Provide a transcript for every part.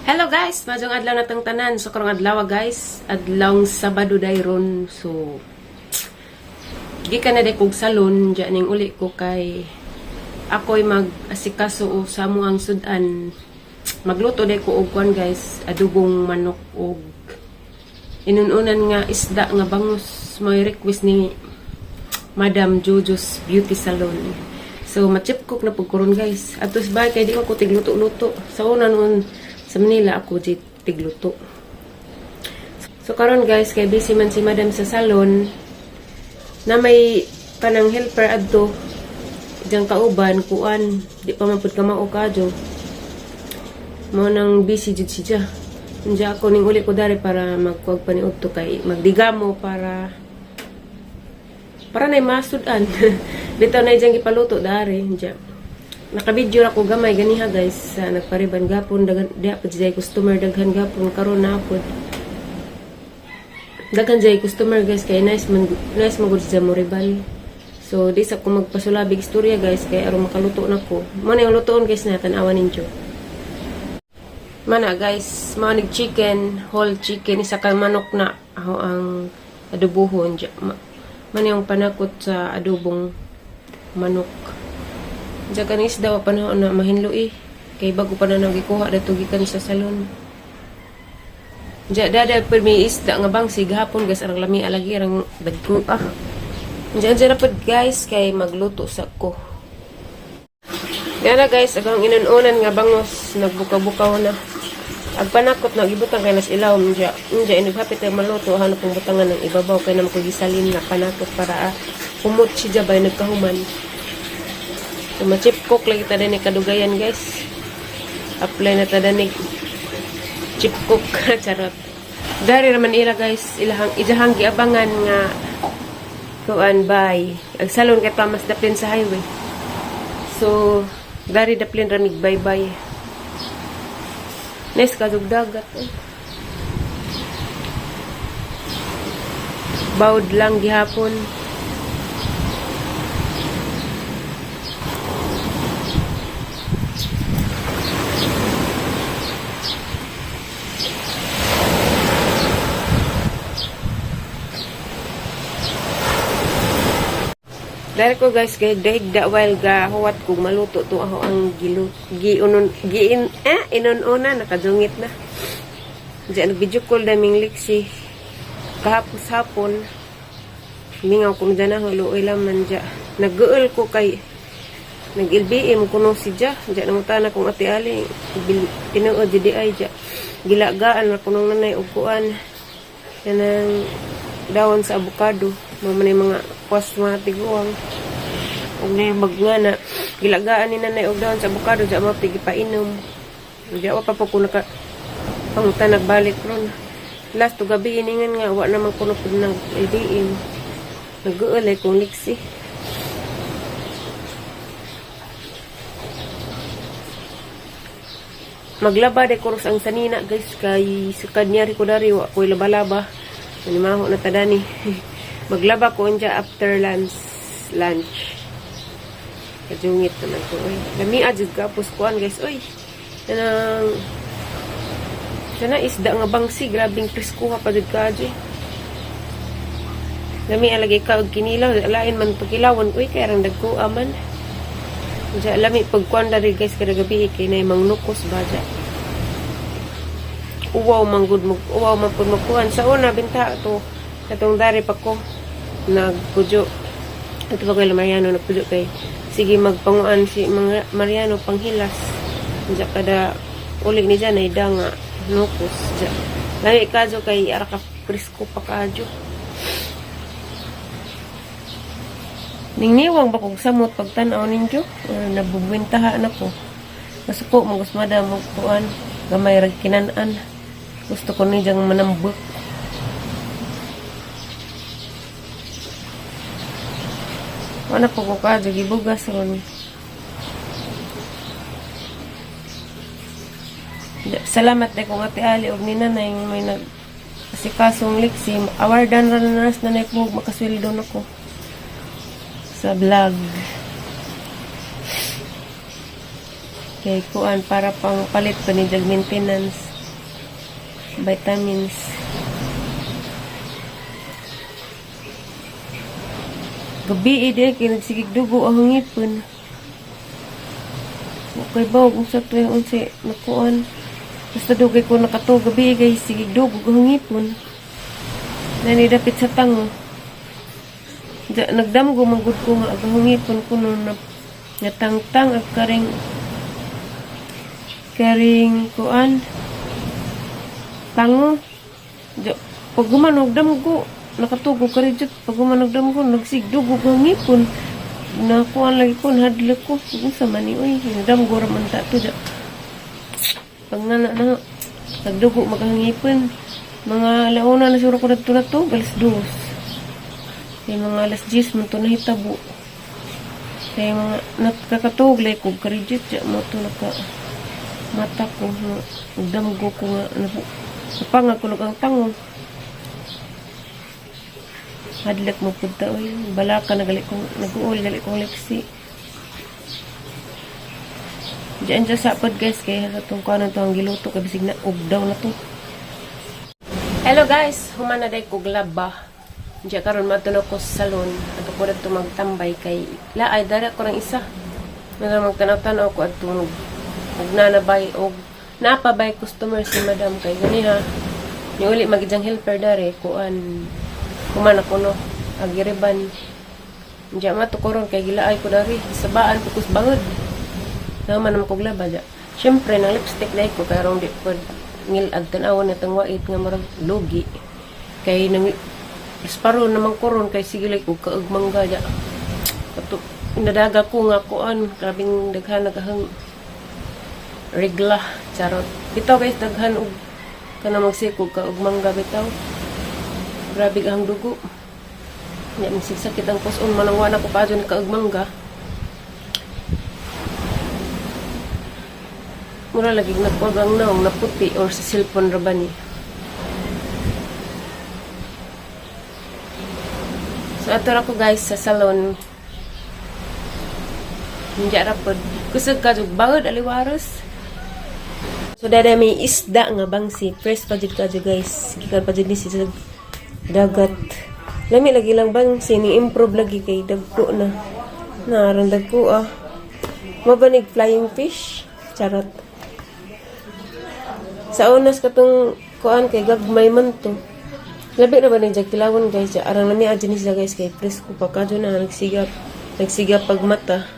Hello guys, maayong adlaw natong tanan. So karong adlaw guys, adlawng Sabado dayron. So gikan na day kog salon, diya ning uli ko kay ako'y mag-asikaso o sa ang sudan. Magluto day ko og kuan guys, adobong manok og inununan nga isda nga bangus, may request ni Madam Jojo's Beauty Salon. So, ma-chip cook na pud ko ron guys. Ato sa bahay, kay di ko tigluto-luto. Sa una noon, sa Manila ako di tigluto. So, karon guys, kay busy man si Madam sa salon, na may kanang helper adto diyang kauban, kuan, di pa man pud ka mao kadyo. Mao nang busy jud siya. Unya ako ning uli ko dari para magkuwag pa ni udto kay magdigamo para para na masudan. Bitaw na diyang gipaluto dari. Diya. Nakabidyo ra ko gamay ganiha guys sa nagpariban gapon daghan diha pa jud customer, daghan gapon, karon na pod. Daghan jay customer guys kay nice man, nice man gud siya mo riban. So di sa ko magpasulabig istorya guys kay aron makaluto na ko. Mo na yung lutoon guys na tan-awan ninyo. Mana guys, mao nig chicken, whole chicken, isa ka manok na ako ang adobohon. Man yung panakot sa adobong manok. Diya kaning isda wa panahon na mahinlo eh. Kay bago pa na nagikuha dato gikan sa salon. Diya dada permi isda nga bangsi gahapon guys, arang lami alagi arang dagko ah. Diya diya na pod guys kay magluto sa ko. Diya na guys, agang inununan nga bangos nagbuka-bukaw na. Ag panakot na gibutang kay nas ilawom diya. Diya inig hapit ay maluto hanap kong butangan ng ibabaw kay naman ko gisalin nga panakot para humot siya bay nagkahuman. So, ma-chip cook lagi ta ni kadugayan guys. Apply na ta ni chip cook. Charot. Dari raman ila guys, ilahang ijahang giabangan nga kuan bay. Ag salon kay pa mas daplin sa highway. So, dari daplin ramig bye-bye. Nice kadug dagat eh. Bawd lang gihapon. Dahil ko guys, kay dahigda while ga huwat kong maluto to ako ang gilu giunon giin eh inun-una nakadungit na. Diyan nag-video call daming liksi kahapos hapon. Mingaw ko dyan na luoy laman dya. Nag-uul ko kay nag-LBM kuno si dya. Dya namutana kong ate Ali. Tinuod di ay dya. Gilagaan na kunong nanay og kuan. Yan ang dawon sa avocado. Mga man yung mga kwas mga tiguang. Og na yung magngana. Gilagaan ni nanay og dawon sa avocado. Dya mo pigipainom. Dya wa pa po ko naka pangutan nagbalik ron. Last to gabi iningan nga wa naman kuno pud nang LBM. Nag-uul ay kong liksi. Maglaba de kuros ang sanina guys kay sa kanyari ko dari wa ko'y laba-laba. Manimaho na tadani. Maglaba ko unya after lunch. Lunch. Kajungit naman ko. Oy. Lami jud kapos kuan guys. Oy. Kanang sana isda nga bangsi, grabing preskuha pa jud kaadyo. Lami alagay ka og kinilaw, lain man to kilawon. Uy, kay rang dagko man. Diya, lami pagkuan dari guys kada gabi kay nay mangnukos ba diya. Uwaw man gud mo, uwaw man pud magkuan. Sa una binta to katong dari pa ko nagpudyo. Ato pa kay Mariano nagpudyo kay sige magpanguan si mga Mariano panghilas. Diya kada uli ni diya nay nga nukos diya. Lami kadyo kay ara ka presko pa kadyo. Ningniwang ba kog samot pagtan-aw ninyo? Or nabubwintaha na ko. Masuko mo gusmada mo kuan gamay rag kinan-an. Gusto ko ni diyang manambok. Wala po ko kadyo gibugas ron. Salamat day kong ate Ali og ni nanay may nag asikasong liksi. Awardan ra na nurse nanay ko makasweldo na ko sa vlog. Kay kuan para pang palit pa ni jag maintenance. Vitamins. Gabi eh, di kay nagsigig dugo ang ngipon. Okay ba, kung sa tuwing unsi, nakuan. Basta dugay ko nakatuo gabi kay sigig dugo ang ngipon. Nani dapit sa tango. Nagdamgo manggod ko nga ang ngipon ko no na natangtang ag karing karing kuan tango. Pag human og damgo, nakatugo ka rin. Pag human og damgo, nagsigdugo ang ngipon. Nakuan lagi ko, nahadlok ko. Unsa man ni oy, damgo ra man ta to ja. Pag nana na, nagdugo magahangipon. Mga alauna na siguro ko dadto na to, 2:00. Kay mga 10:00 man to nahitabo. Kay mga nakakatuog lay ko karijit ja mo to naka mata ko nga damgo ko nga napangag ko ang tango. Hadlok mo pud ta oy. Balaka na gali kong nag-uol gali kong leksi. Diyan dyan sa pod guys kay atong kuan to ang giluto kay bisig na og daw na to. Hello guys, human na day kog laba. Diya karon madto na ko sa salon. Adto ko dadto magtambay kay laay dara ko rang isa. Nga magtanaw-tanaw ko adto og nanabay og napabay customer si madam kay ganiha. Ni uli magidyang helper dare kuan human ako no agiriban. Diya mato ko ron kay gilaay ko dari sabaan ko kus bangod. Naman naman kog laba diya. Siyempre, nang lipstick na ko, kay rong di po ngil-ag tan-awon na tang wait nga murag lugi. Kay nang disparo naman ko ron kay sige like og kaag mangga diya. Kato nadaga ko nga kuan, grabing daghan nagahang regla charot. Bitaw guys daghan og kana magsikog ka og mangga bitaw. Grabe ang dugo. Nya sakit ang puson man ang wala ko pa ni kaag mangga. Mura lagi nagkuwag ang naong naputi or sa cellphone ra ba ni. So ato ra ko guys sa salon. Hindi ra pod. Kusog ka jud bangod aliwaros. So dada may isda nga bangsi. Fresh pa jud ka jud guys. Gikan pa jud ni sa dagat. Lami lagi lang bangsi ni improve lagi kay dagko na. Naran dagko ah. Mabanig flying fish. Charot. Sa unas katong kuan kay gagmay man to. Labi ra ba ni jag kilawon guys. Arang lami adyo ni sila guys kay presko pa kadyo na nagsiga nagsiga pag mata.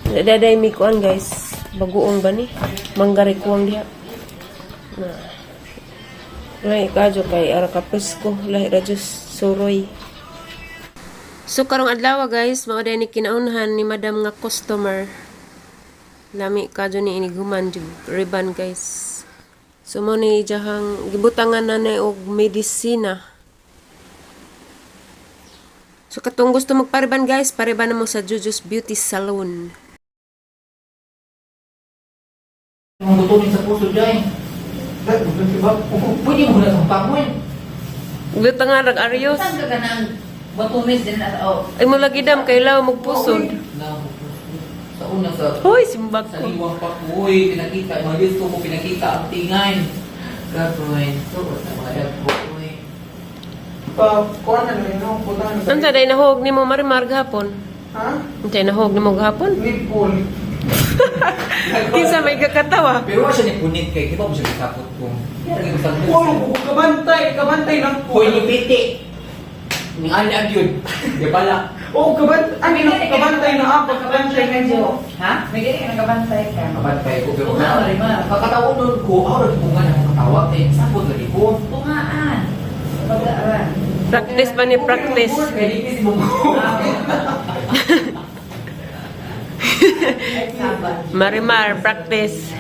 Daday mi kuan guys. Bagoong ba ni? Manggari kuwang diha. Na. Lahi kadyo kay ara ka presko lahi ra jud suroy. So karong adlaw guys, mao ni kinaunhan ni madam nga customer. Lami kadyo ni inighuman jud riban guys. So mo ni ijahang gibutangan na ni og medisina. So katong gusto magpariban guys, pariban na mo sa Juju's Beauty Salon. Ang butunin sa puso dyan. Pwede mo na sa pamoy. Gibutangan rag aryos. Saan ka ka ng batumis din at oh. Ay mo lagi dam kay law magpusod. Sa una sa Hoy, simbag sa ko. liwang pa ko, uy, pinakita, mga Diyos ko ko pinakita ang tingay. Gagawin, so, sa mga dagko, uy. Pa, kuha na rin, no? Punta na. Unsa day nahog nimo Marimar gahapon? Ha? Unsa nahog nimo gahapon? Nipple. Kinsa may kakatawa? Pero wala siya ni punit kay, di ba mo siya gisapot ko? Oh, kabantay, kabantay lang po. Hoy, ni Piti! Ni Ali Agyud. Di pala. Oh, kabantay, ano na, kabantay na ako, kabantay na mo. Ha? May ganyan ka nagabantay ka. Kabantay ko, pero Tunga, Marimar. Kakatawa nun ko, ako rin ko nga nakakatawa, kay sapot lagi ko. Tungaan. Pag-aaran. Practice ba ni practice? Kay di si Bungo. Ay, sabat. Marimar, practice.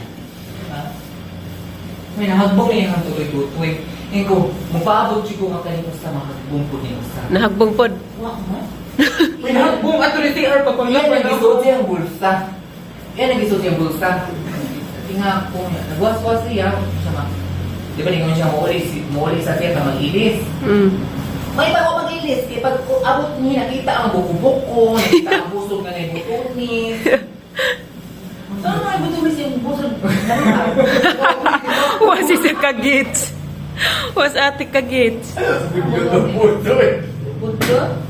May nahagbong niya ang tutoy-tutoy. Ngayon ko, magpaabot siya ko nga kanin sa mahagbong po niya sa. Nahagbong pod. Wa mo? May nagbong ato ni TR pa Yan panglapay ang gisuot siyang bulsa. Yan ang gisuot siyang bulsa. Tinga ko niya. Nagwas-was siya. Siya ma. Di ba ningon siya muuli sa siya na mag-ilis. May bago mag-ilis. Kaya pag abot niya, nakita ang buko-buko, nakita ang busog na naibutunis. Saan nga ibutumis yung busog? Wa si sa kag Kagits. Was ate kagits. Buto?